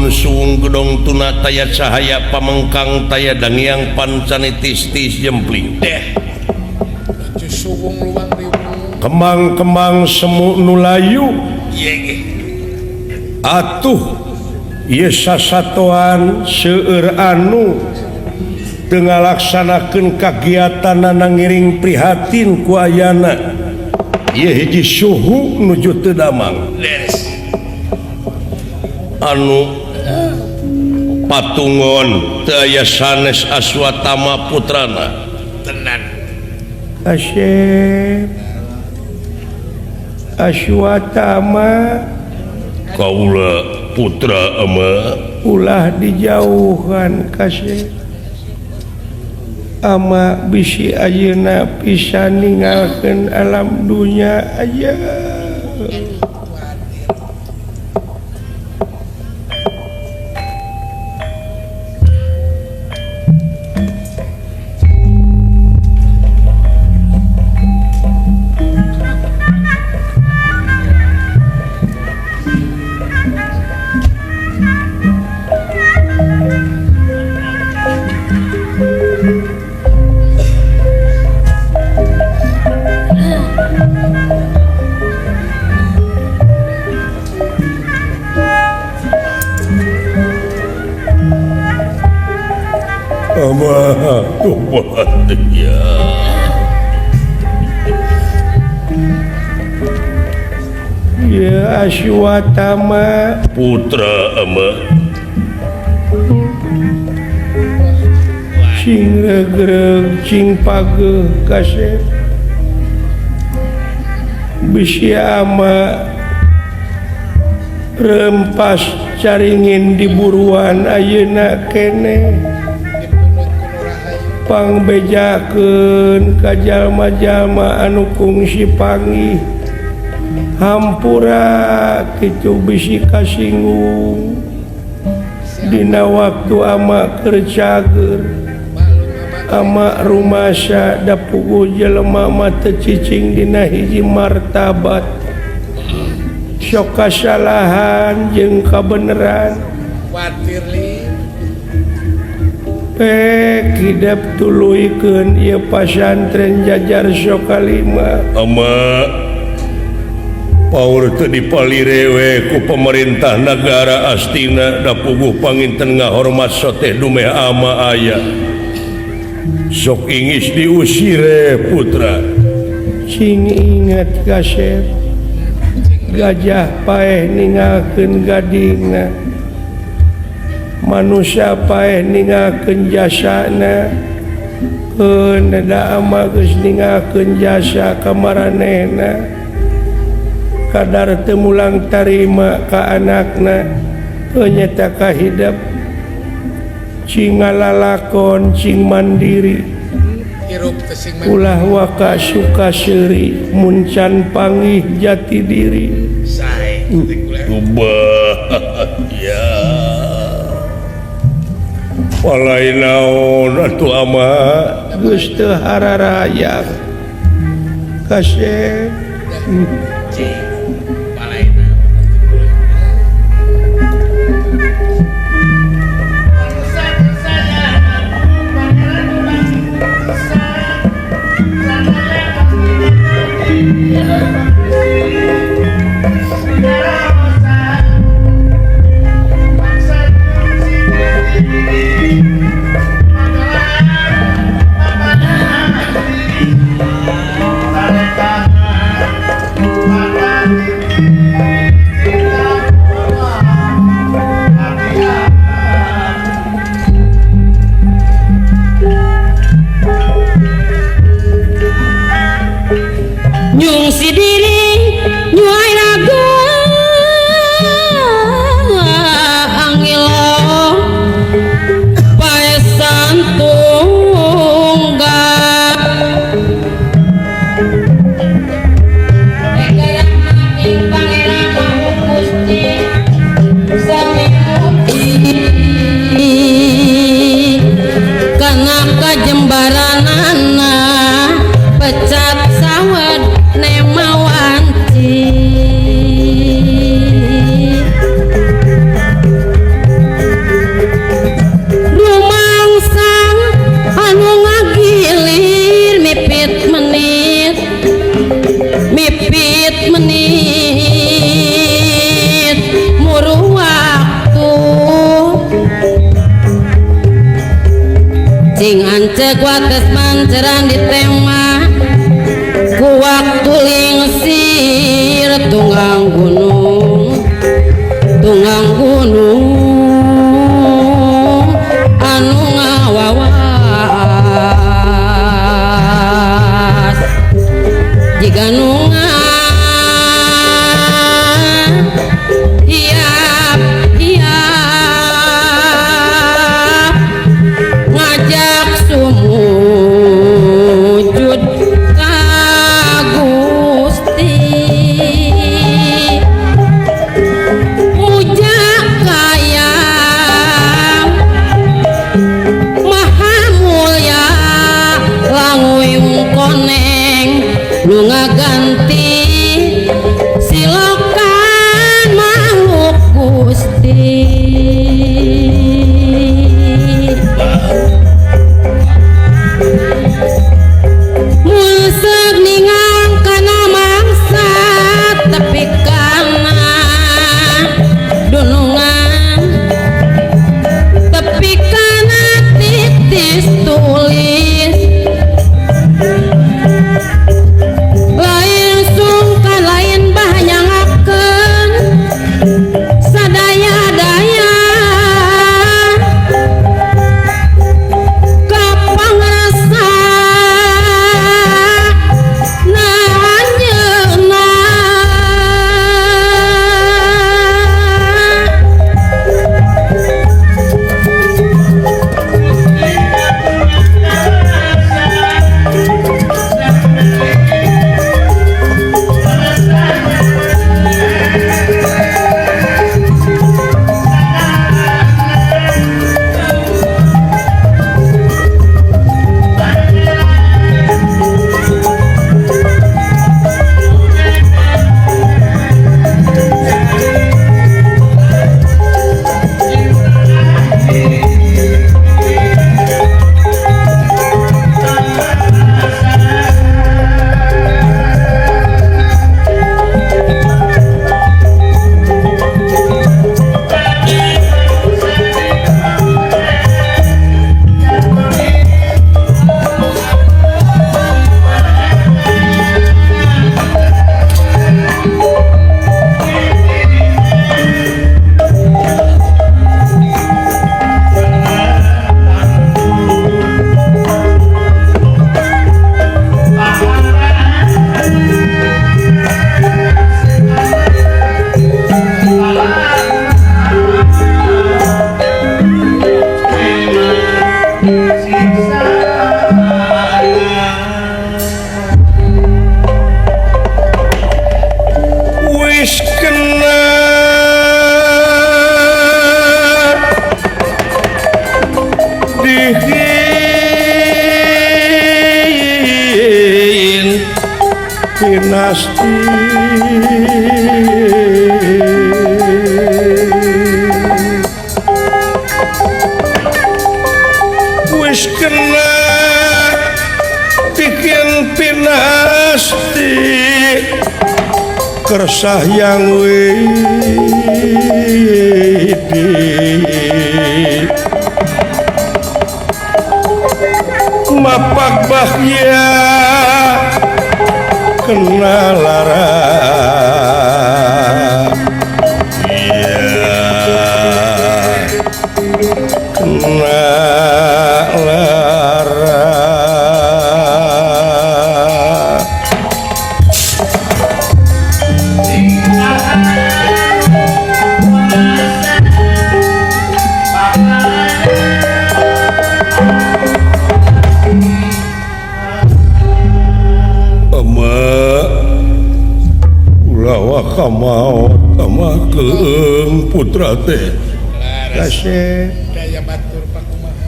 embun suwung gedong tuna taya cahaya pamengkang taya dangiang pancane tis-tis jempling deh suwung luang riwung kembang-kembang semu nu layu atuh ieu sasatoan seueur anu teu ngalaksanakeun kagiatanana ngiring prihatin ku ayana ieu hiji suhu nuju teu damang anu patungon teu aya sanes Aswatama putrana tenan Asyik Aswatama kaula putra ama ulah dijauhan kasih ama bisi ayeuna bisa ninggalkeun alam dunya aya. Ya Aswatama putra ama cing regreg cing pageuh kasep bisi ama rempas caringin di buruan ayeuna keneh pangbejakeun ka jalma-jalma anu kungsi panggih hampura kitu bisi kasinggung dina waktu ama keur cager ama rumasa da puguh jelema mah teu cicing dina hiji martabat sok kasalahan jeung kabeneran pek hidep tuluykeun ieu pasantren jajar Sokalima ama paur teu dipalirewe ku pemerintah negara astina da puguh panginten ngahormat soteh dumeh ama aya sok ingis diusire putra cing ingat kasep gajah paeh ninggalkeun gadingna manusia paeh ninggalkeun jasana keun da ama geus ninggalkeun jasa ka maranehna kadar teu mulang tarima ka anakna nyata ka hidep cing ngalalakon cing mandiri ulah waka suka seuri mun can panggih jati diri ya walai naon atuh ama geus teu hararayang kasep Ceuk wates manceran ditema ku waktu lingsir tunggang gunung tunggang gunung anu ngawawas jiga nu hiap hiap ngajak sumujud ka Gusti muja kayang maha mulya languyung koneng nu ngaganti silokan makhluk Gusti. Mun ningang kana mangsa tepi kana dunungan tepi kana titis tulis lain sungkan lain bahanyangakeun sadaya-daya ka pangrasa na anjeunna. Wis kena dihin pinasti wis kena dihin pinasti kersah yang widi mapak bahya kena lara ya kena lara. Maot sama keung putra teh kasep daya batur pakumaha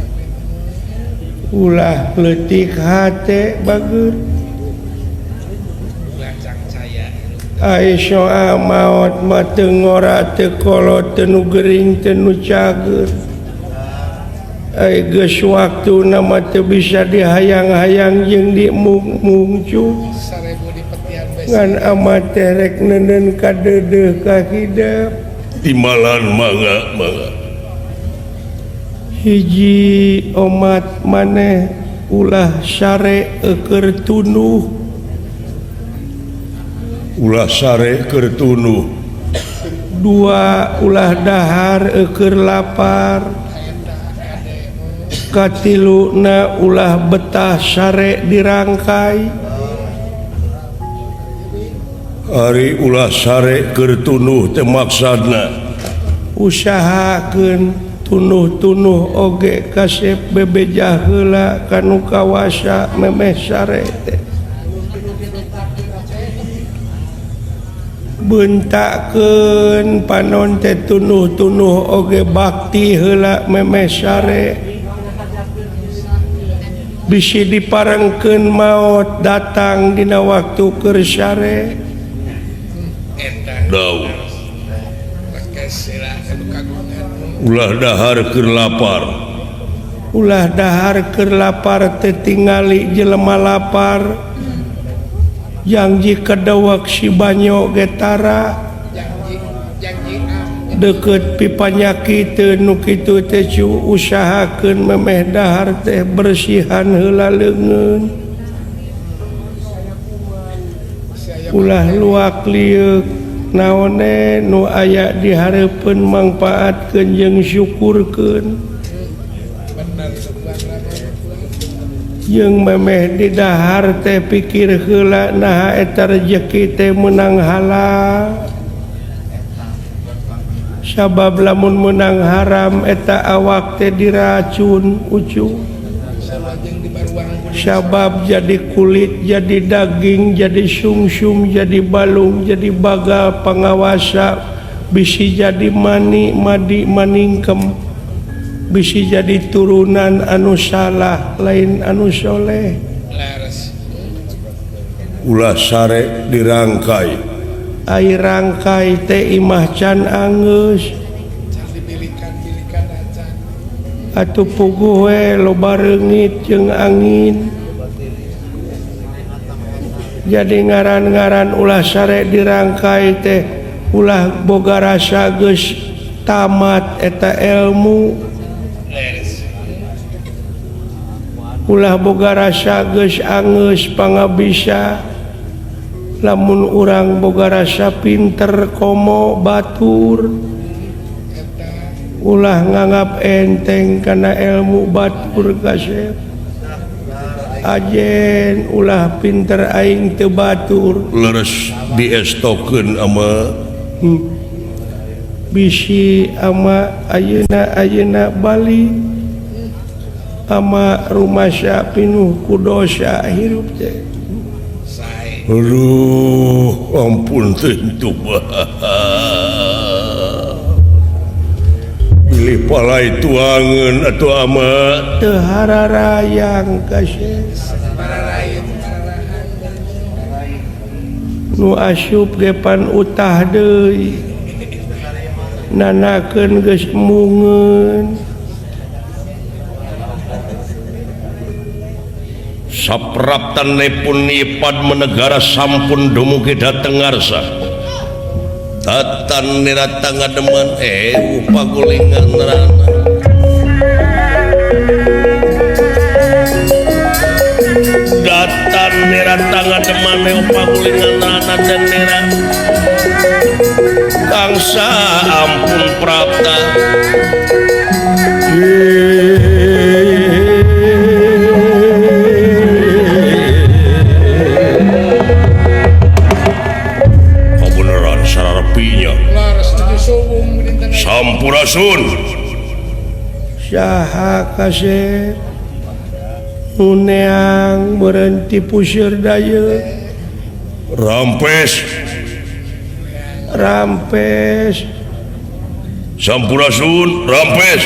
ulah leutik hate bager ai soa maot mah teu ngora teu kolot teu nu gering teu nu cager ai geus waktuna mah teu bisa dihayang-hayang jeung dimungcu ngan amat terek nenen kadedeh ka hidep timbalan mangga mangga hiji omat maneh Ulah sare keur tunduh. Ulah sare keur tunduh. Dua ulah dahar keur lapar. Katiluna ulah betah sare dirangkai. Ari ulah sare keur tunduh teh maksudna usahakeun tunuh-tunuh oge kasep bebeja heula kanu kawasa memeh sare teh. Bentakeun panon teh tunuh-tunuh oge bakti heula memeh sare. Bisi diparengkeun maot datang dina waktu keur sare. Daun ulah dahar keur lapar. Ulah dahar keur lapar teh tingali jelema lapar. Janji kedewek si banyo getara. Deket pipanyakiteun nu kitu teh usahakeun memeh dahar teh bersihan heula leungeun. Ulah luak lieuk naone nu aya di hareupeun mangpaatkeun jeung syukurkeun. Jeung memeh di dahar teh pikir heula naha eta rejeki teh meunang halal. Sabab lamun meunang haram eta awak teh diracun ucu. Sabab jadi kulit, jadi daging, jadi sungsum, jadi balung, jadi bagal pangawasa, bisi jadi mani, madi maningkem, bisi jadi turunan anu salah lain anu soleh. Ulah sare dirangkai. Ai rangkai teh imah can anggeus. Atuh puguh we loba reungit jeung angin. Jadi ngaran-ngaran ulah sare dirangkai teh ulah boga rasa geus tamat eta ilmu. Ulah boga rasa geus angeus pangabisa. Lamun urang boga rasa pinter komo batur. Ulah nganggap enteng kana ilmu batur kasep. Ajen ulah pinter aing teu batur. Leres diestokeun ama bisi ama ayeuna bali ama rumasa pinuh ku dosa hirup teh. Aduh, ampun tentu pilih palai tuangan atau amat teu hararayang kasih nu asup ge pan utah deui nanakeun geus mungeun. Sapraptanipun Padma Negara sampun dumugi dhateng ngarsa. Datan nirata ngademan pagulingan rana. Datan nirata ngademan pagulingan rana dan nira. Kangsa ampun prapta. Sampurasun. Saha kasep nu neang berhenti puseur daya. Rampes. Rampes. Sampurasun, rampes.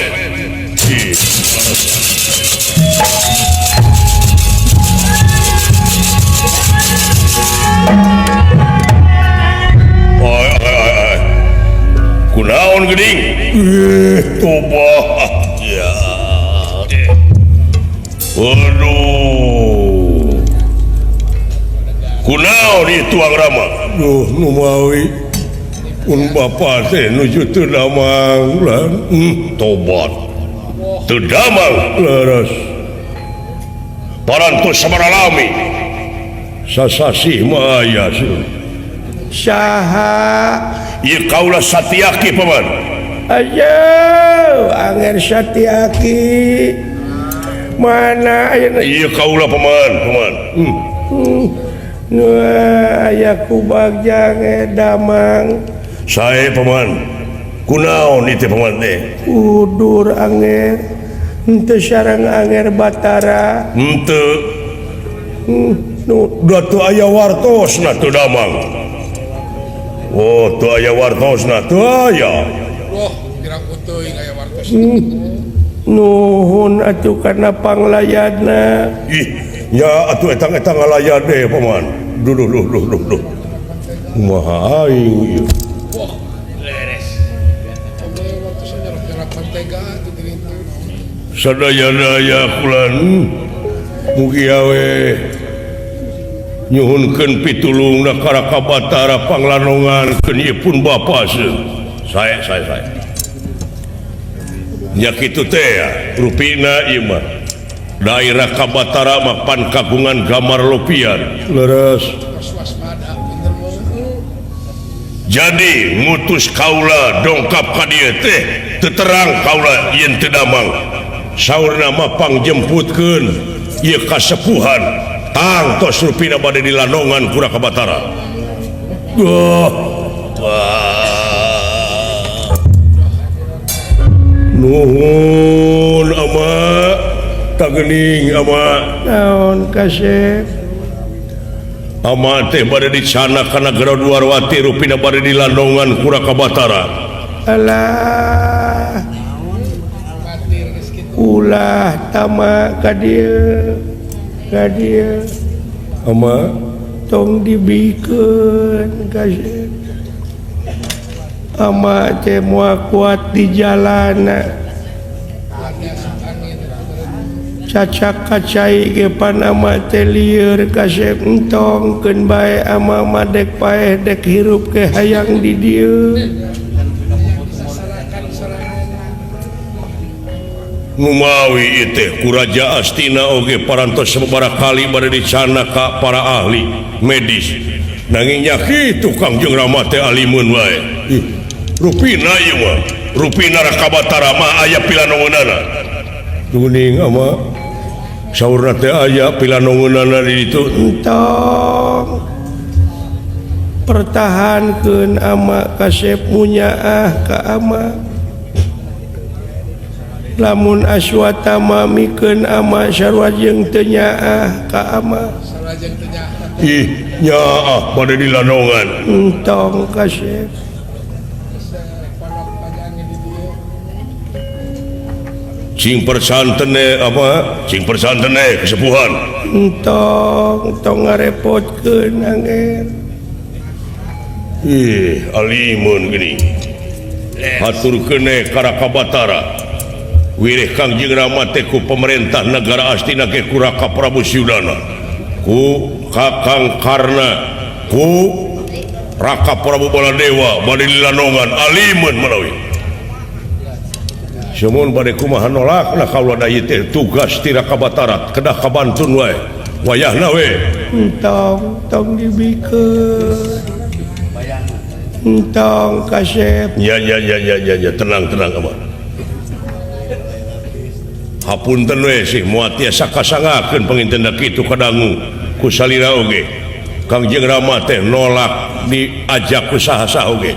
Kunaon geuning? Toba. Ya. Aduh. Kunaon ieu tuang rama? Duh, nu mawi. Pun bapa teh nuju teu damang lan. Tobat. Teu damang leres. Parantos sabaraha lami sasasih mah aya saha ieu kaula Satyaki paman. Ayo Anger Satyaki mana ayeuna ieu kaula paman paman. Aya ku bagjang damang sae paman. Kunaon ieu teh paman teh? Udur Anger henteu sareng Anger Batara henteu. Nu da teu aya wartosna teu damang. Oh teu aya wartosna teu aya. Wah pirang teuing aya wartos. Nuhun atuh kana panglayadna. Ih nya atuh etang-etang ngalayad deh paman. Duh duh duh duh duh. Kumaha aing ieu. Wah leres. Sadaya-daya kulan mugi awe nyuhunkeun pitulungna ka Raka Batara panglanongankeun ieu pun bapa seung. Sae sae sae. Nya kitu teh rupina ieu mah. Daerah Kabatara mah pan kagungan gamar lopian. Leres. Jadi ngutus kaula dongkap ka dieu teh teu terang kaula yen teu damang. Saurna mah pangjemputkeun ieu kasepuhan tang tos rupina bade dilanongan ku Raka Batara. Wah. Nuhun ama tagening ama. Naon kasep? Ama teh bade dicana kana Negara Dwarwati rupina bade dilandongan ku Raka Batara. Alah. Ulah tama ka dieu. Ka dieu. Ama tong dibikeun kasep. Ama teh moal kuat di jalana. Cacak kacai ge pan ama teh lieur kasep entong keun bae ama mah dek paeh dek hirup ke hayang di dieu. Ngumawi ieu teh ku Raja Astina oge parantos sababaraha kali bade dicana ka para ahli medis. Nanging nya kitu Kangjeng Rama teh alimun wae. Ih, rupina ieu mah, rupina Raka Batara mah aya pilanongeunana. Kuning ama saurna teh aya pilanongeunana di ditu. Entong pertahankeun ama kasep munyaah ka ama. Lamun Aswatama mikeun ama sarua jeung teu nyaah ka ama. Ih nyaah bade dilanongan. Entong kasep. Cing persantene apa? Cing persantene kesepuhan. Entong tong ngarepotkeun Anger. Ih, alimun geuning. Haturkeun ka Raka Batara. Wirih Kangjeng Rama teh ku pemerintah negara Astina ge ku Raka Prabu Suyudana. Ku Kakang Karna, ku Raka Prabu Baladewa bade dilanongan alimun manawi. Semun bade kumaha nolakna kaula da ieu teh tugas ti Raka Batara kedah kabantun wae wayahna we. Entong tong dibikeun. Entong kasep. Ya ya ya ya ya ya tenang tenang ama. Hapunten we sih moal tiasa kasangakeun panginten da kitu kadangu ku salira oge. Kangjeng Rama teh nolak diajak ku saha-saha oge.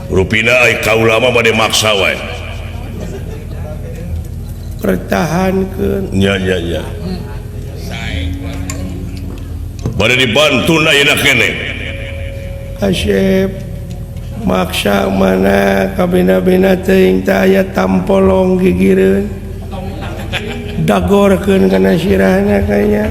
Rupina ai kaula mah bade maksa wae. Pertahankeun. Nya nya nya. Bade dibantun ayeuna keneh. Kasep maksa mana kabina-bina teuing teh aya tampolong gigireun. Dagorkeun kana sirahna kayanya.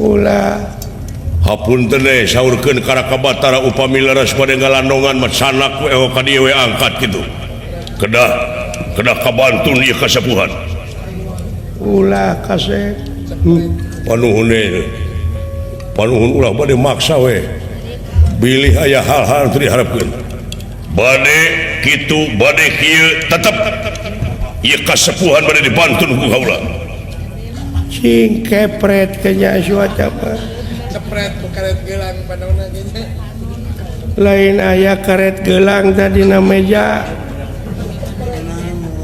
Ulah hapunten we saurkeun ka Raka Batara upami leres bade ngalandongan mah sanak we ka dieu we angkat kitu. Kedah kedah kabantun ieu kasepuhan. Ulah kasep. Panuhune. Panuhun ulah bade maksa we. Bilih aya hal-hal teu diharapkeun. Bade kitu bade kieu tetep ieu kasepuhan bade dibantun ku kaula. Cing kepret kenya Aswatama. Cepret ku karet gelang panona ge nya. Lain aya karet gelang tadi na meja.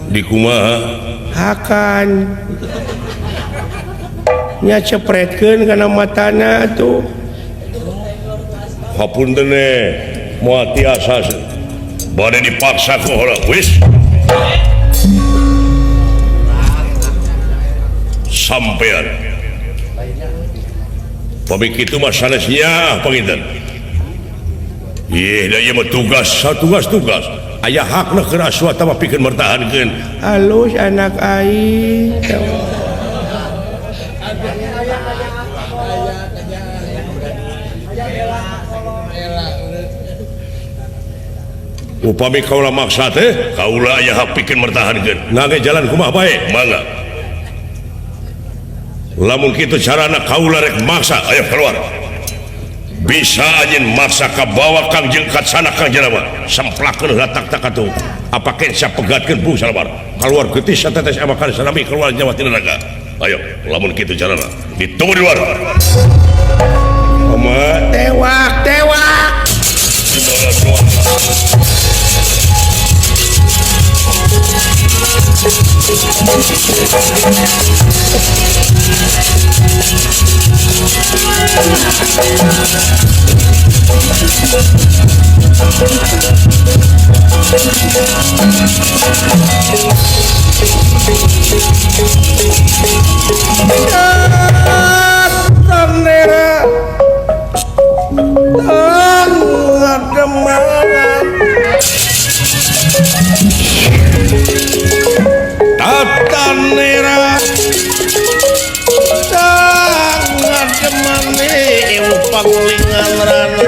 Di kumaha? Hakan. Nya cepretkeun kana matana atuh. Hapunten moal tiasa bade dipaksa ku heula wis. Sampean. Pami kitu mah sanes nya panginten. Ieu da ieu mah tugas, tugas-tugas. Aya hakna keur Aswatama pikeun mertahankeun. Alus anak aing. Upami kaula maksa teh, kaula aya hak pikeun mertahankeun. Ngangge jalan kumaha bae, mangga. Lamun kitu carana kaula rek maksa, ayo keluar. Bisa anjeun maksa ka bawa Kang jeung katsana Kang Jalama. Semplakeun heula tak-tak atuh. Apa kensa sapegatkeun bung salabar. Keluar geutis satetes amakan salami keluar nyawa tina naga. Ayo, lamun kitu carana. Ditunggu di luar. Oma tewak, tewak. Tandera tangademangan tatanera tangademane pangulingan rana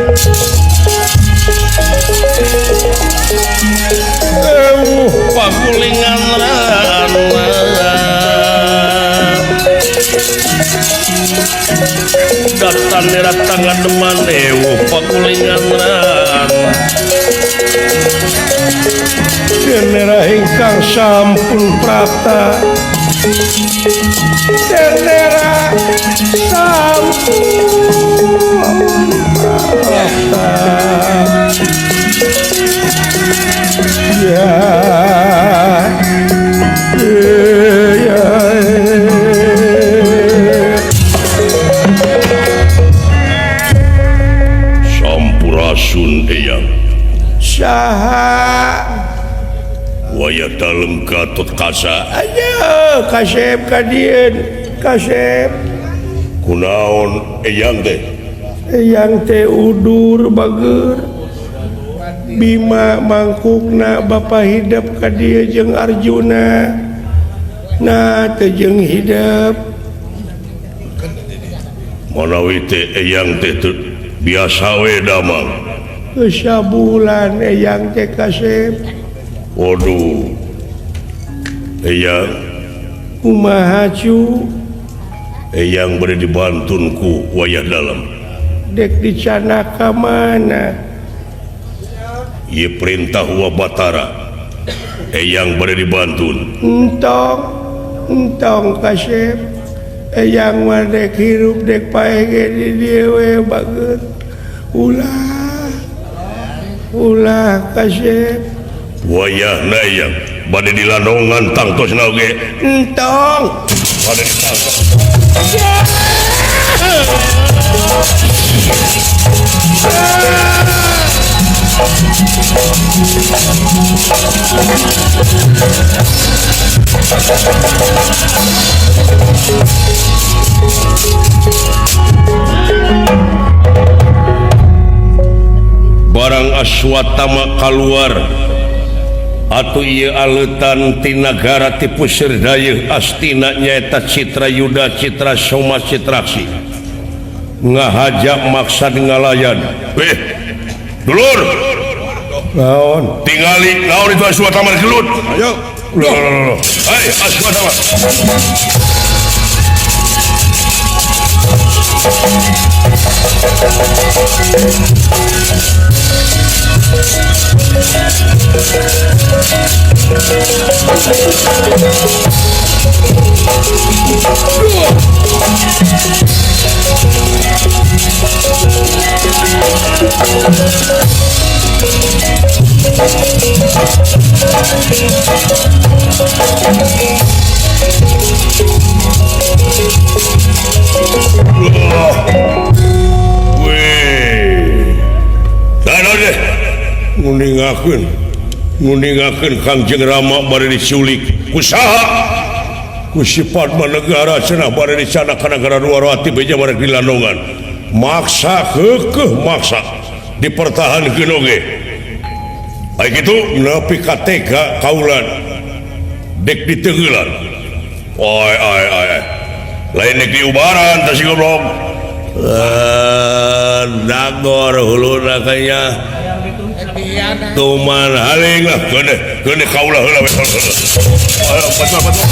pagulingan rana datanera tangademane pagulingan rana Denera ingkang sampun prapta Denera sampun prapta ya ya Sampurasun eyang saha waya dalem Gatot Kaca ayo kasep kadieun kasep kunaon eyang teh eyang teh udur bager Bima mangkukna bapa hidep ka dieu jeung Arjuna nah teu jeung hidep manawi teh eyang teh biasa we damang geus sabulan eyang teh kasep. Waduh eyang kumaha cu eyang bade dibantun ku wayah dalem dek dicana ka mana ieu perintah wa Batara eyang bade dibantun entong entong kasep eyang mah dek hirup dek paeh ge di dieu we bager ulah ulah kasep wayahna eyang bade dilandongan tangtosna oge entong bade ditangtos. Barang Aswatama kaluar atuh ieu aleutan ti nagara ti Pusir Dayeuh astina nyaeta Citra Yuda Citra Soma Citraksi ngahaja maksad ngalayan. Dulur naon tingali naon itu Aswatama gelut ayo lho hai Aswatama. Nguningakeun Kangjeng Rama bari diculik ku saha ku si Padma Negara cenah bari dicana ka nagara Dwarawati beja bari dilandongan maksa keukeuh maksa dipertahankeun oge aya kitu nepi ka tega kaulan dek diteungeulan oi oi oi lain dek diubaran tah si goblok dagor huluna kaya tuman haling lah gede gede kaulah heula we ayo patma patma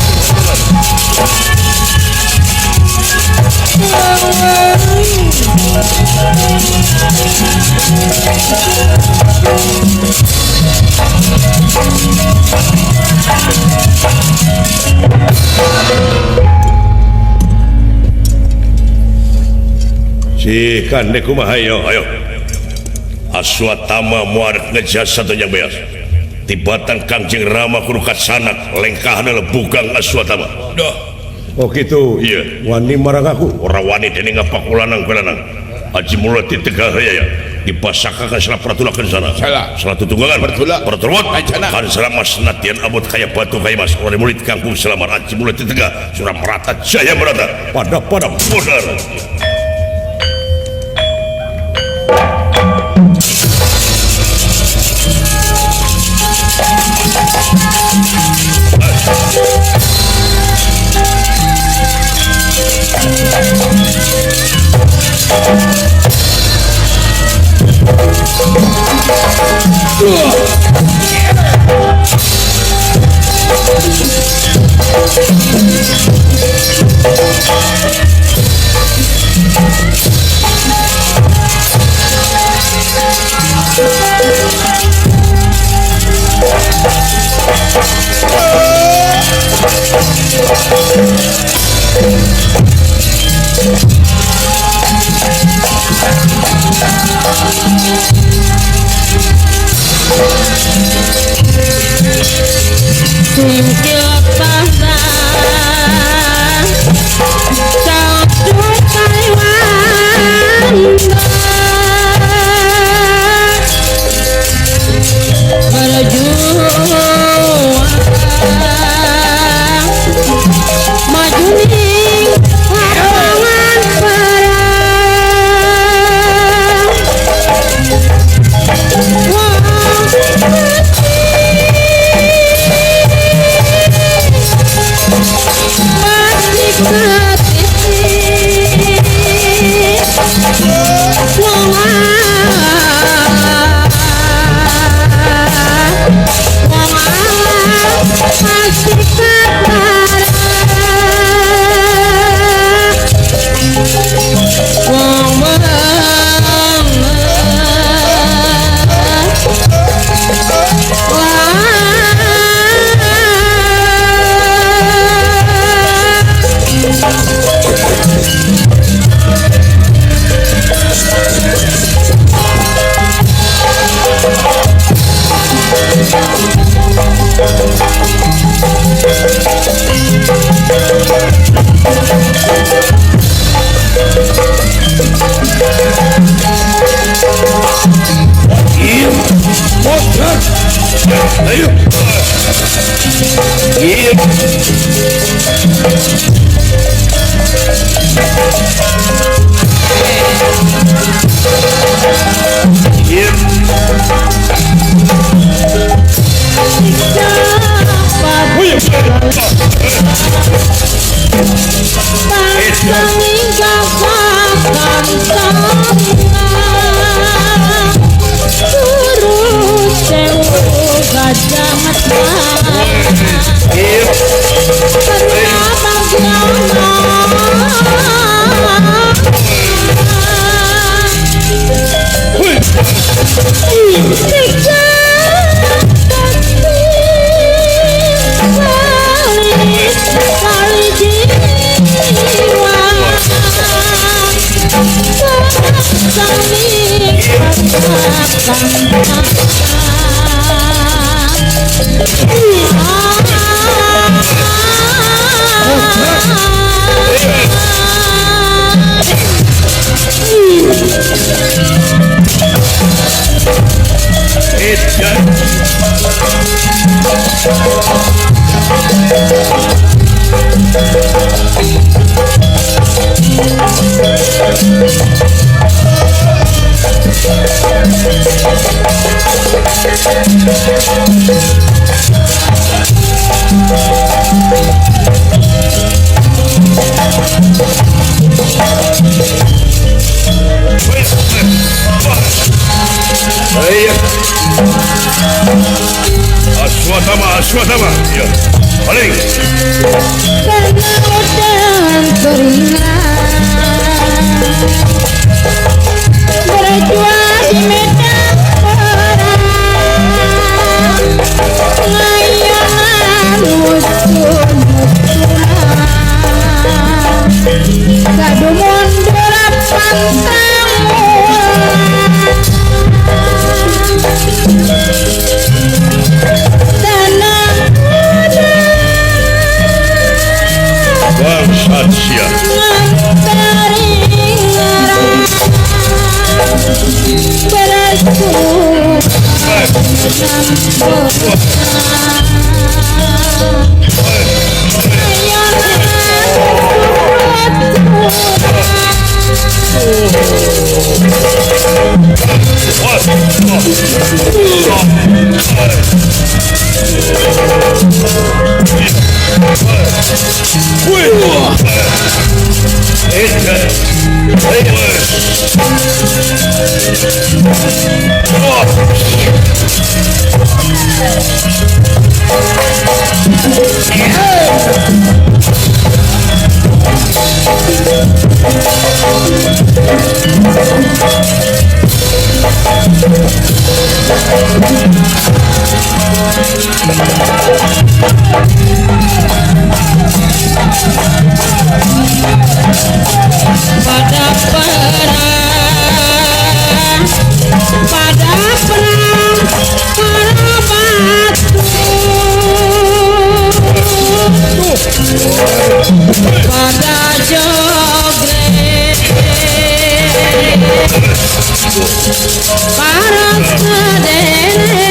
si kande kumaha ayo ayo Aswatama muarek ngejas satu yang beas tibatan Kangjeng Rama kudu kasanak lengkahna lebugang Aswatama. Duh. Oh gitu. Iya. Wani marang aku. Ora wani dening ngapakulanang kulanang. Aji mula ti Tegal Raya dipasakakan salah pertulakan sana. Salah. Salah tutunggangan. Pertulak. Pertulak. Kan salah mas natian abot kaya batu kaya mas. Ora murid kangkung selamar aji mula ti Tegal surah merata jaya merata pada pada bodar. Gajah. Aswatama, Aswatama. Ya. Balik. Berjuang di medan perang, ngayoman musuh-musuhan, kadu mundur pantang bangsat sia. Pada perang, para batu, pada jogre, para sedere.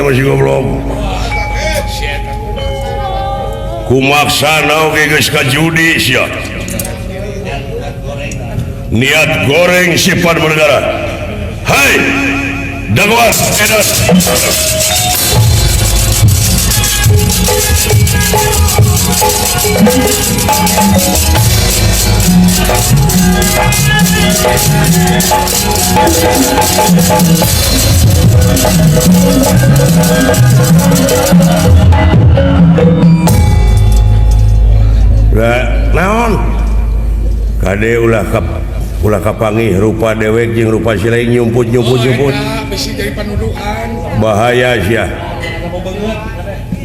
masih goblok. Kumaksana oge geus kajudi sia. Niat goreng sifat bernegara. Hai, dakwah edan. Naon? Kade ulah kap ulah kapanggih rupa dewek jeung rupa silaing nyumput nyumput nyumput. Bahaya sia.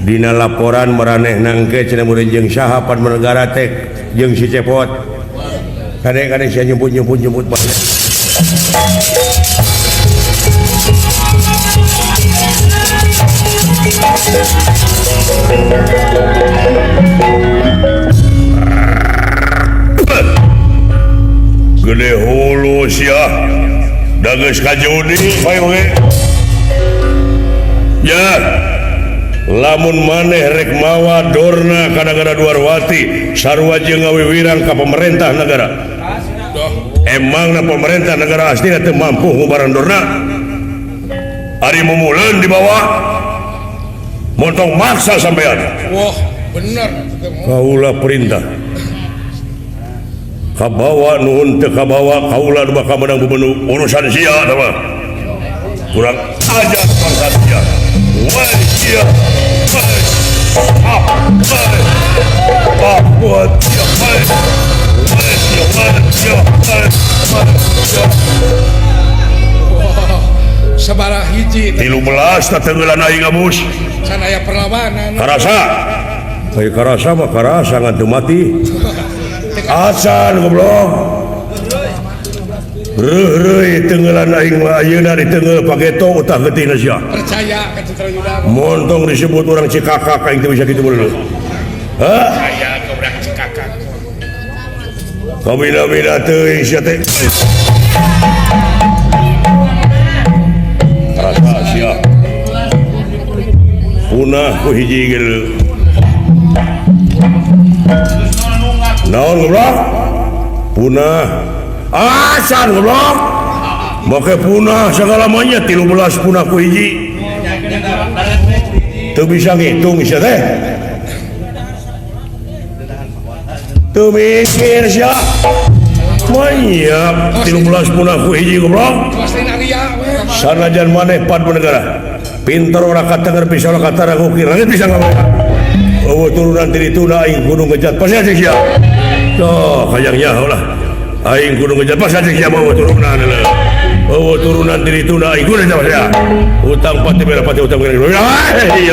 Dina laporan maraneh nangke cenah murid jeung saha Padmanegara teh jeung si Cepot. Kade-kade sia nyumput nyumput nyumput bahaya. Gede hulu sia. Da geus kajudi bae oge. Ya. Lamun maneh rek mawa Dorna ka nagara Dwarwati sarua jeung ngawiwirang ka pemerintah negara. Emangna pemerintah negara asli teu mampu ngubaran Dorna. Ari mumuleun dibawa montong maksa sampean. Wah, bener. Kaula perintah. Kabawa nuhun teu kabawa kaula nu bakal menang bubenu urusan sia tah mah. Kurang ajar bangsa sia. Wah sia. Sabaraha hiji 13 tatenggelan aing abus. Can aya perlawanan. Karasa. Ai karasa mah karasa ngan teu mati. Acan goblok. Reuh-reuh tenggelan aing mah ayeuna ditenggel pageto utah getihna sia. Percaya ka Citra Yuda. Montong disebut orang Cikakak aing teu bisa kitu beuleuh. Hah? Percaya ka urang Cikakak. Kabina-bina teuing sia teh. Karasa sia. Punah ku hiji geuleuh. Naon goblok? Punah. Acan goblok. Make punah sagalamanya 13 punah ku hiji. Teu bisa ngitung sia teh. Teu mikir sia. Manyak 13 punah ku hiji goblok. Sanajan maneh Padmanegara. Pinter ora katenger bisa ora katarangukir. Langit bisa ngomong. Eueuh turunan ti dituna aing kudu ngejat pasti sia. Tuh, hayang nyaho lah. Aing kudu ngejat pas aja sia mau turunan leuh. Eueuh turunan ti dituna aing kudu ngejat sia. Utang pati bera pati utang bera. Ya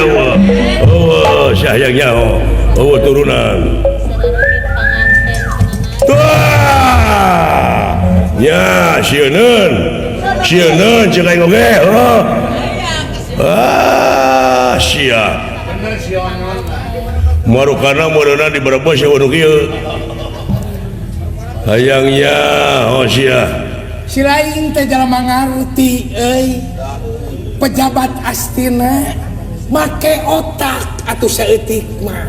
Allah. Eueuh sia hayang nyaho. Eueuh turunan. Tuh. Ya, sieuneun. Sieuneun ceuk aing oge, heuh. Ah, sia. Marukana meureunna di Brebes eueuh nu kieu. Hayangnya oh sia. Si lain teh jalma ngarti euy. Pejabat astina make otak atuh saeutik mah.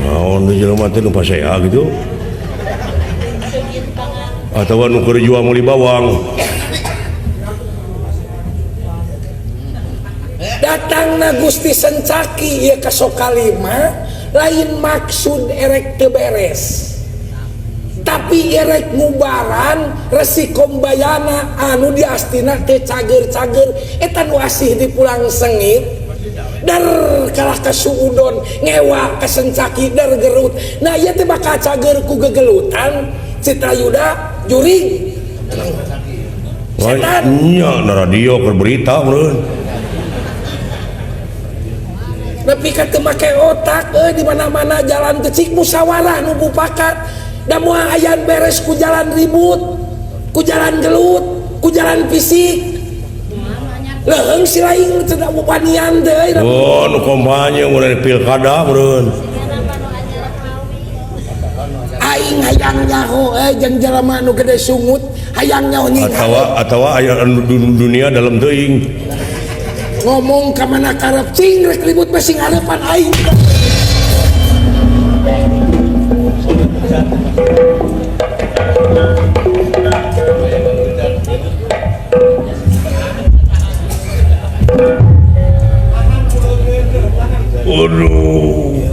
Naon nu jelema teh nu pasea gitu. Atawa nu keur jual meuli bawang. Datangna Gusti Sencaki ieu ka Sokalima lain maksud erek teu beres. Tapi erek ngubaran Resi Kombayana anu diastina teu cager-cager eta nu asih di Pulang Sengit. Dar kalah ka Suudon ngewa ka Sencaki dar gerut. Nah ieu teh bakal cager ku gegelutan Citra Yuda jurig. Setan. Nya na radio keur berita meureun. Nepi ka teu make otak euy di mana-mana jalan teu cik musyawarah nu mufakat. Da moal ayan beres ku jalan ribut, ku jalan gelut, ku jalan fisik. Leuheung si lain teu da wanian teh euy. Oh, nu kampanye mun dari pilkada meureun. Aing hayang nyaho euy jeung jelema nu gede sungut, Hayang nyaho nying Atawa aya anu dunia dalam teuing. Ngomong ka mana karep cing rek ribut mah sing hareupan aing. Aduh.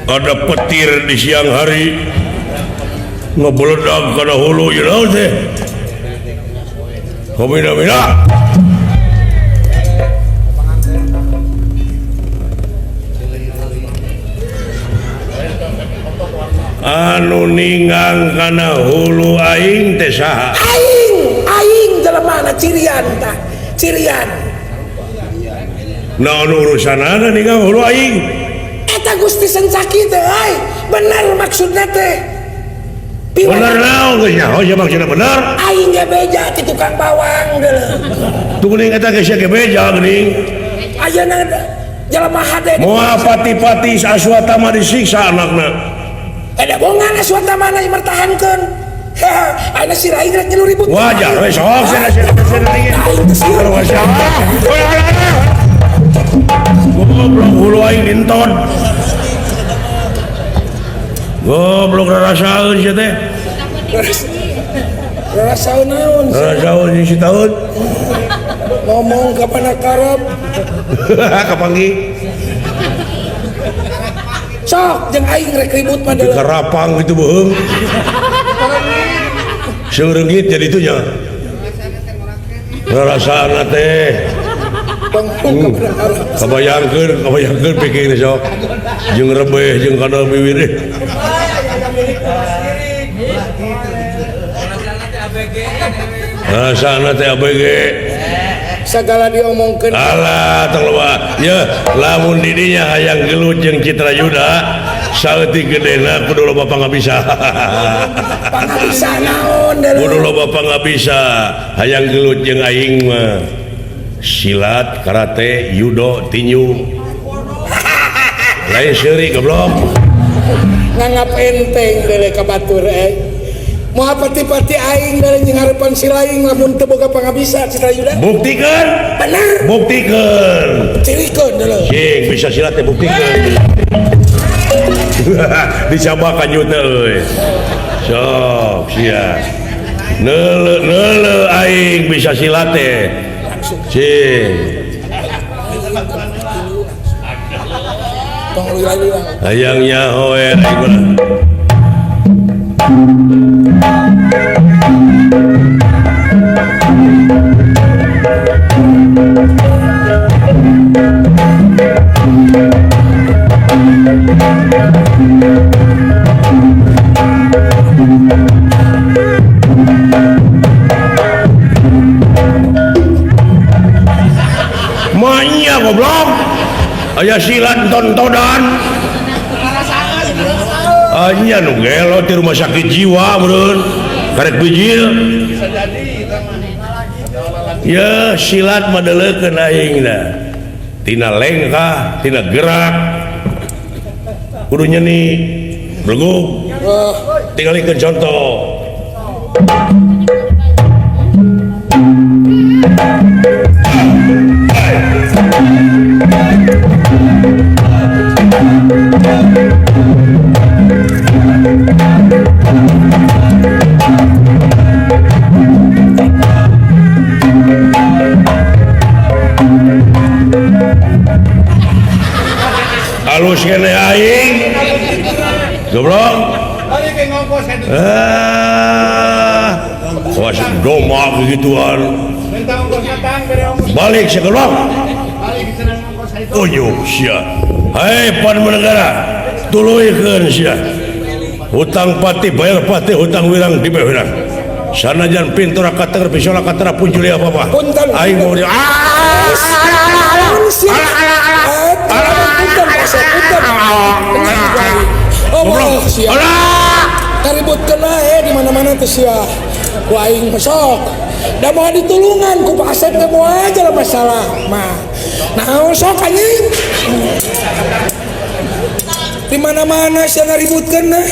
Ada petir di siang hari ngebeledak kana hulu ieu naon teh. Komina-mina. Anu ninggang kana hulu aing teh saha? Aing, aing jelema na cirian tah, cirian. Naon urusanana ninggang hulu aing? Eta Gusti Sencaki teh euy, bener maksudna teh. Bener naon geus nyaho sia maksudna bener? Aing ge beja ti tukang bawang deuleu. Tuh geuning eta ge sia ge beja geuning. Ayeuna jelema hade. Moal pati-pati Aswatama disiksa anakna. Ada bongan Aswatama na mertahankeun. Ayeuna si Raing rek ngilu ribut. Wajar we sok sia sia sia. Goblok hulu aing dinton. Goblok rarasaeun sia teh. Rarasaeun naon? Rarasaeun jeung si taun. Ngomong ka mana karep. Kapanggih. Sok jeung aing rek ribut mah deuleu. Dikarapang kitu beuheung. Seureungit jadi itu nya. Rarasaana teh. Kabayangkeun, kabayangkeun pikir sok. Jeung rebeh jeung kana biwir. Rarasaana teh ABG. Segala diomongkeun. Alah tong loba. Ye, lamun di dinya hayang gelut jeung Citra Yuda, saeutik gedena kudu loba pangabisa. Pangabisa naon deuleu? Kudu loba pangabisa, hayang gelut jeung aing mah. Silat, karate, judo, tinju. Lain seuri goblok. Nganggap enteng deuleu ka batur eh. Moal pati-pati aing deuleu jeung harepan si laing lamun teu boga pangabisa Citra Yuda. Buktikeun. Bener. Buktikeun. Cirikeun deuleu. Cing bisa silat teh buktikeun. Dicabakan nyutna euy. Sok sia. Neuleuh neuleuh aing bisa silat teh. Cing. Hayang nyaho we aing mah. Manya goblok. Aya silat tontonan. Anya nu gelo di rumah sakit jiwa meureun. Karek bijil. Ya silat mah deuleukeun aing da. Tina lengkah, tina gerak. Kudu nyeni belegug. Tingalikeun contoh. Halus kene aing. Goblok. Ah, was domak gituan. Balik segelok. Uyuh sia. Hai pan negara, tuluykeun sia. Hutang pati bayar pati, hutang wirang dibayar wirang. Sanajan pintura katenger bisola katera punjuli apa-apa. Aing mau Oh, sia. Kaributkeun eh di mana-mana teh sia. Ku aing sok. Da moal ditulungan ku Pak Asep teh moal aja lah masalah mah. Naon sok anjing. Di mana-mana sia ngaributkeun nah.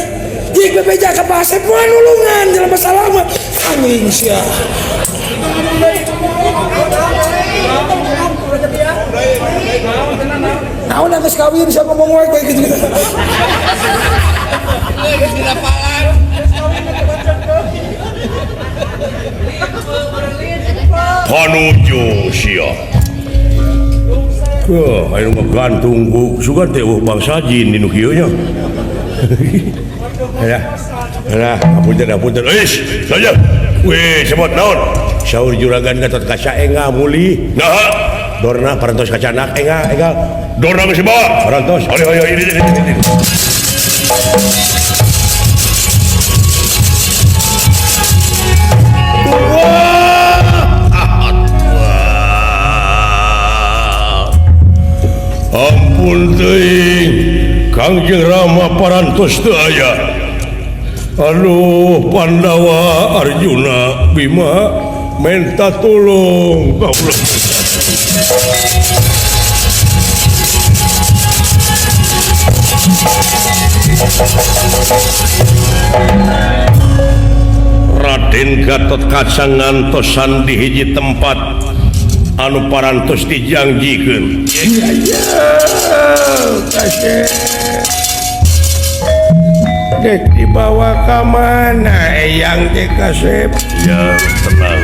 Jik bebeja ka Pak Asep moal nulungan jelema salah mah. Anjing sia. Naon geus kawin sia ngomong wae kayak gitu. Panuju sia. Wah, ayo ngegantung ku sugan teh eueuh bangsa jin di nu kieu nya. Lah, lah, apunten apunten. Euis, saja. Weh, sebut naon? Saur juragan Gatot Kaca enga mulih. Naha? Dorna parantos kacanak enga enga. Dorna geus dibawa. Parantos. Ayo ayo ini ini ini. Ampun teuing Kangjeng Rama parantos teu aya. Aduh Pandawa Arjuna Bima menta tulung kaula. Raden Gatot Kaca ngantosan di hiji tempat anu parantos dijangjikeun. Dek dibawa ka mana eyang teh kasep? Ya tenang.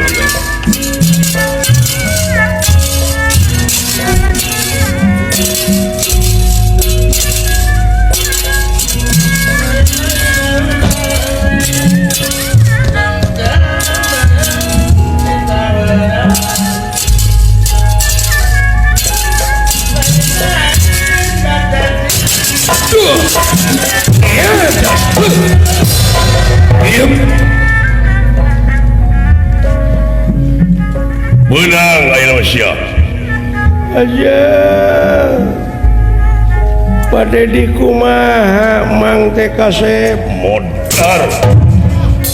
Benang ayeuna sia. Aja. Bade di kumaha mang teh kasep modar.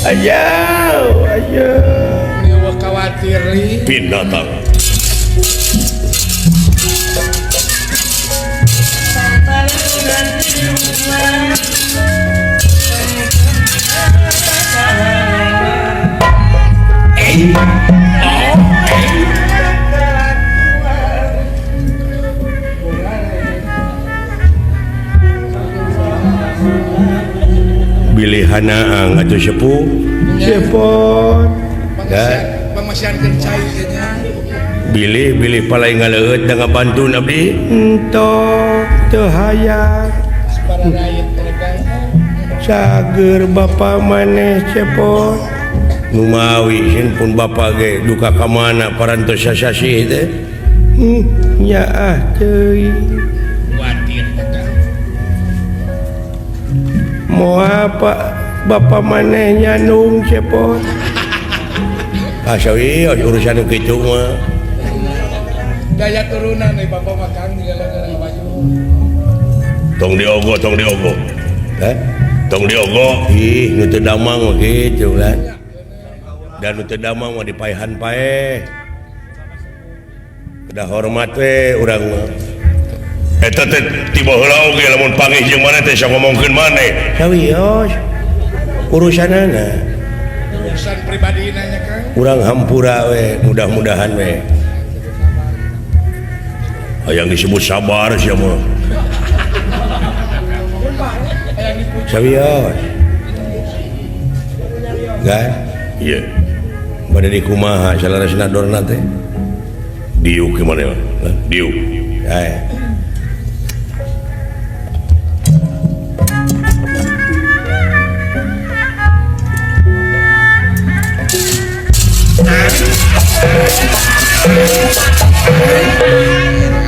Aja, aja. Dewa khawatir li. Binatang. Bilihana ang atuh sepuh cepot bilih bilih palai ngaleueut da ngabantu abdi entok teu hayang cager bapa maneh cepot numawi sin pun bapa ge duka ka mana parantos sasasih teh nyaah teuing moal pak bapak maneh nyanung cepot asa ieu urusan nu kitu mah daya turunan euy bapak mah Kang gara-gara baju tong diogo heh tong diogo ih nu teu damang mah kitu kan dan nu teu damang mah dipaehan paeh kedah hormat we urang mah eta teh tiba heula oge lamun panggih jeung maneh teh sok ngomongkeun maneh sawios urusanana urusan pribadina nya Kang urang hampura we mudah-mudahan we hayang disebut sabar sia mah sawios kan ieu bade di kumaha salarasna dorna teh diuk ke maneh diuk eh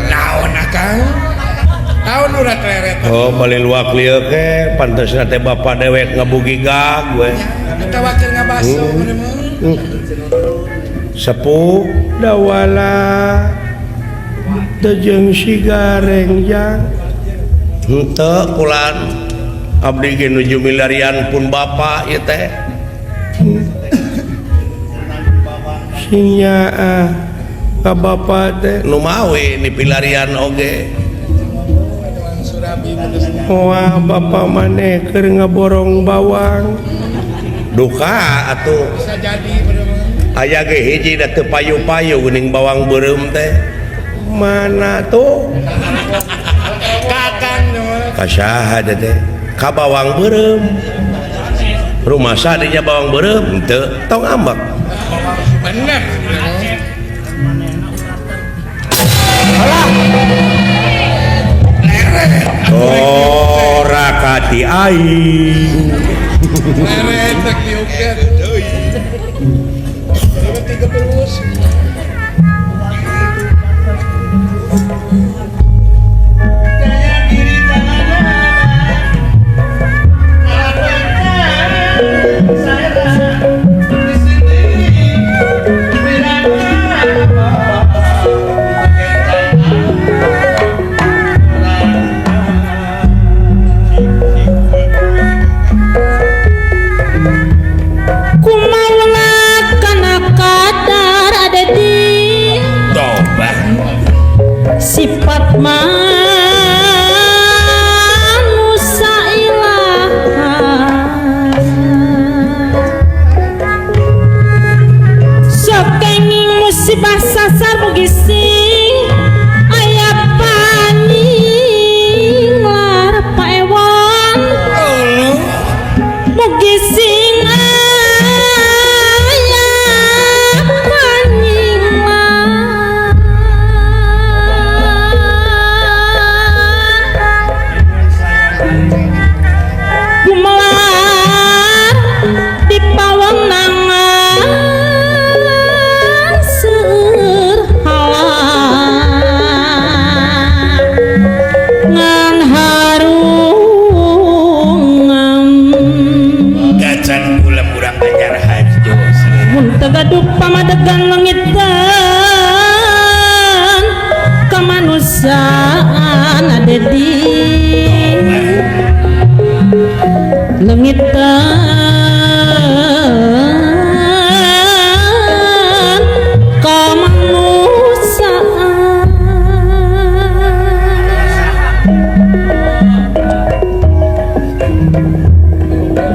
naon akang naon urat leret oh bali luak lieu ke pantesna teh bapa dewek ngabugigag we eta wakil ngabaso sepuh dawala teu jeung sigareng jang henteu kulan abdi ge nuju milarian pun bapa ieu teh sing nyaah ka bapa teh nu mawe di pilarian oge Moal bapa maneh keur ngaborong bawang. Duka atuh. Bisa jadi aya ge hiji da teu payu-payu geuning bawang beureum teh. Mana tuh? Kakang ka saha teh? Ka bawang beureum. Rumah sadinya bawang beureum teu tong ambek. Bener. Ora kati aing. Leret diukeun. Terus. Sifat manusia ilaha sok kenging musibah sasar mugi sing aya paninglar paewon mugi sing aya paninglar gumelar di pawenangan seueur halang ngan harungan gacan ulam urang Banjar Harjo mun teu gaduh pamadegan leungiteun kamanusiaan adedi lengitan kemanusiaan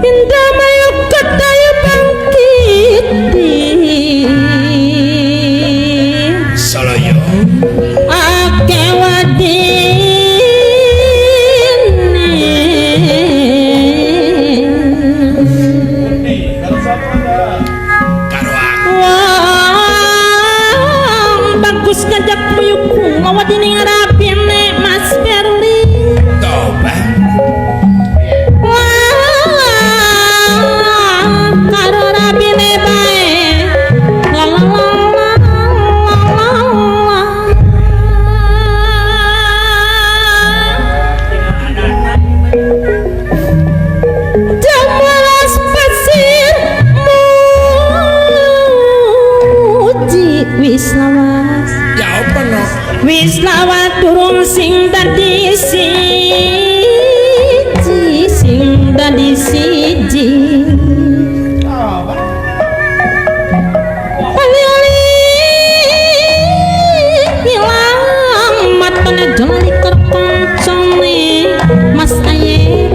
indah mayu ketayu bangkit di Soloyo ake wadine wong bagus ngajak muyuku ngawadine ngarapine Mas Berli toba wah karo rabine bae la la la la la. Jamalas pasir muji wis lawas ya apa no wis lawat durung sing dadi siji sing dadi siji ali-ali ilang matane jolali kancane Mas Aye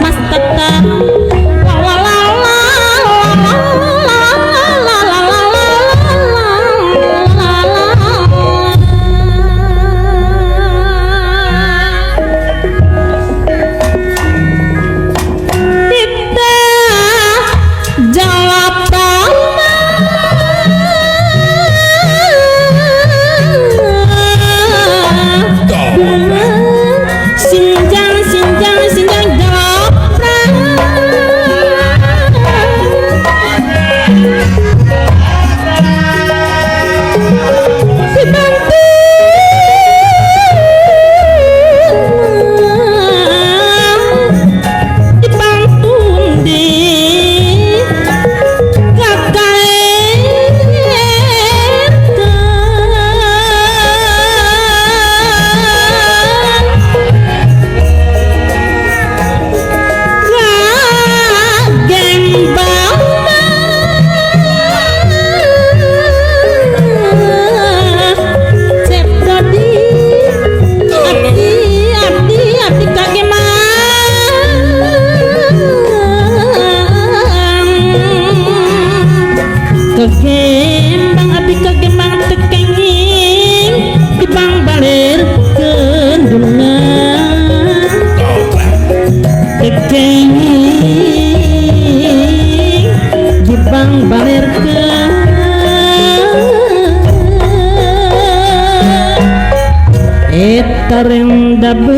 Mas Tata la la la la la la la la la la. Di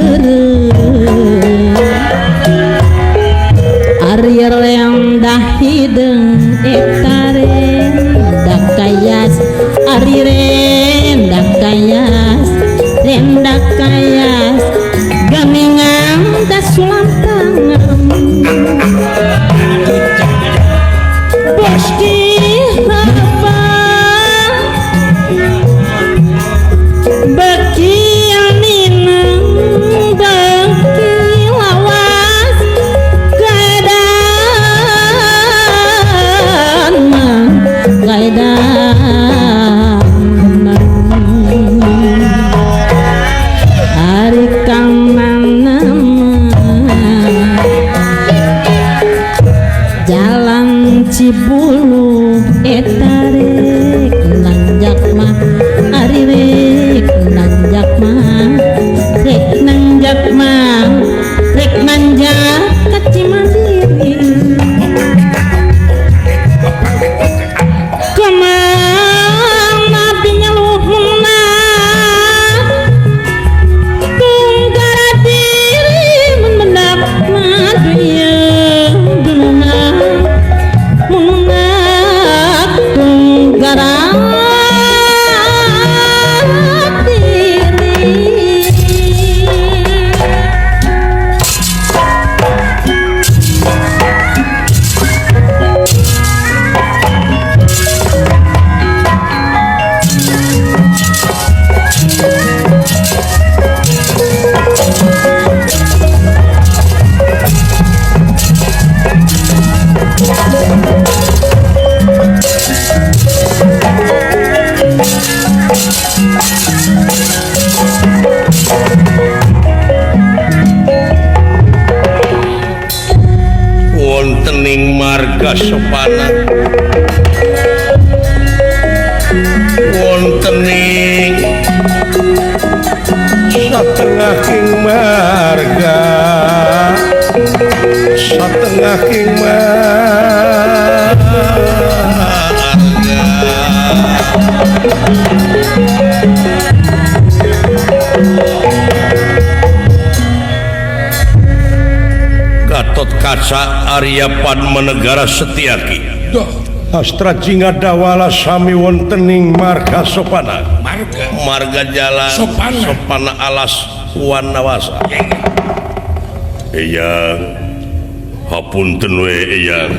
Heureuh ari rendah hideung eta rendah kayas ari rendah kayas rendah kayas gamingan da sulampangan Boski haba beki ninang beki lawas keadaan mah keadaan hari kang mana jalan Cibulu eta rek nanjak mah ari rek nanjak mah rek nanjak mah rek nanjak ka Cimandiri kemana binyaluhuna tunggara diri mun mendak madu ieu dunungan mununak tunggara diri. Wontening marga Sopana wontening satengahing marga satengahing marga Gatot Kaca Arya Padmanegara Setiaki Astra Jingga Dawala sami wontening marga Sopana marga marga jalan Sopana. Sopana alas Wanawasa. Eyang hapunten we eyang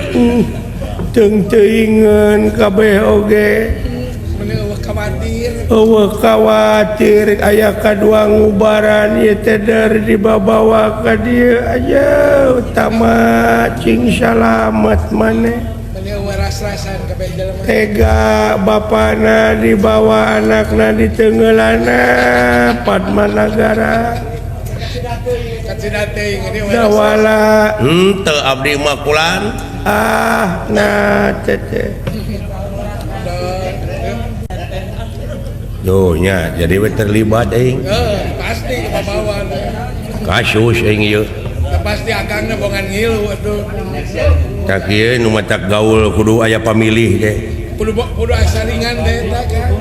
Teung teuingeun kabeh oge eueuh kawatir aya kadua ngubaran ieu teh der dibabawa ka dieu aja utama cing salamet maneh tega bapana dibawa anakna ditengelana Padmanagara Dawala henteu abdi mah kulan ah nah tete duh nya jadi we terlibat aing pasti kebawa kasus aing ieu pasti akangna bongan ngilu atuh tak ieu nu matak gaul kudu aya pamilih teh kudu kudu asaringan teh eta kan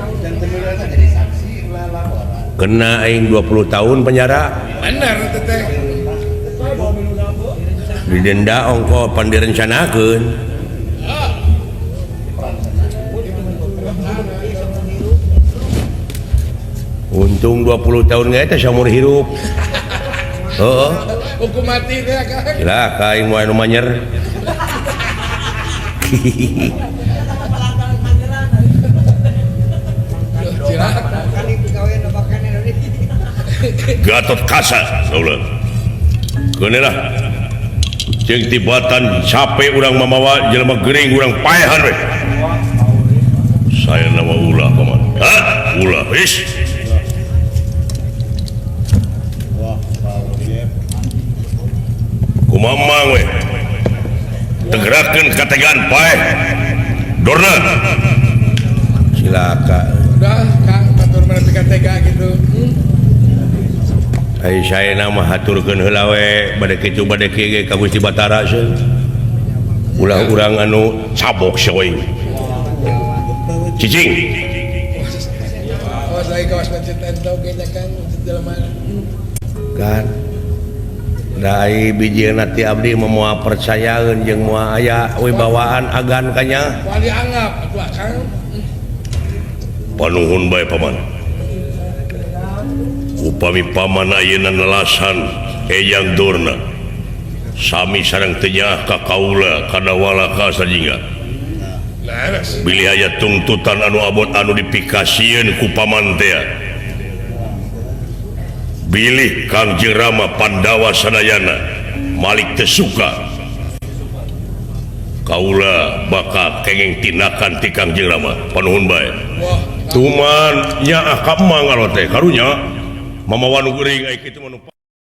kena aing 20 tahun penjara bener teh didenda ongko pan direncanakeun untung 20 tahun ge teh saumur hirup heeh hukum mati teh Kang cilaka aing moal nu manyer Gatot Kaca saula keun lah jeung tibatan capek urang mamawa jelema gering urang paehan we saya nama ulah paman ha ulah wis kumaha we tegerakeun kategaan paeh dorna cilaka udah Kang batur mah nepi ka tega gitu. Ai saya nama haturkeun heula we bade kitu bade kieu ge ka Gusti Batara seuh. Ulah urang anu cabok seuing. Cicing. Awas lagi kawas macet entau ge nya Kang macet jelema. Kan da ai bijieuna ti abdi mah moal percayaeun jeung moal aya wibawaan agan kanya. Moal dianggap atuh akang. Panuhun bae paman. Upami paman ayeuna nelasan Eyang Durna sami sareng teu nyaah ka kaula kadawala ka sajingga. Bilih aya tungtutan anu abot anu dipikasieun ku paman teh. Bilih Kangjeng Rama Pandawa sadayana Malik teu suka kaula bakal kenging tindakan ti Kangjeng Rama. Panuhun bae. Tuman nyaah ka emang alo teh karunya mamawa nu geuring ai kitu mah nu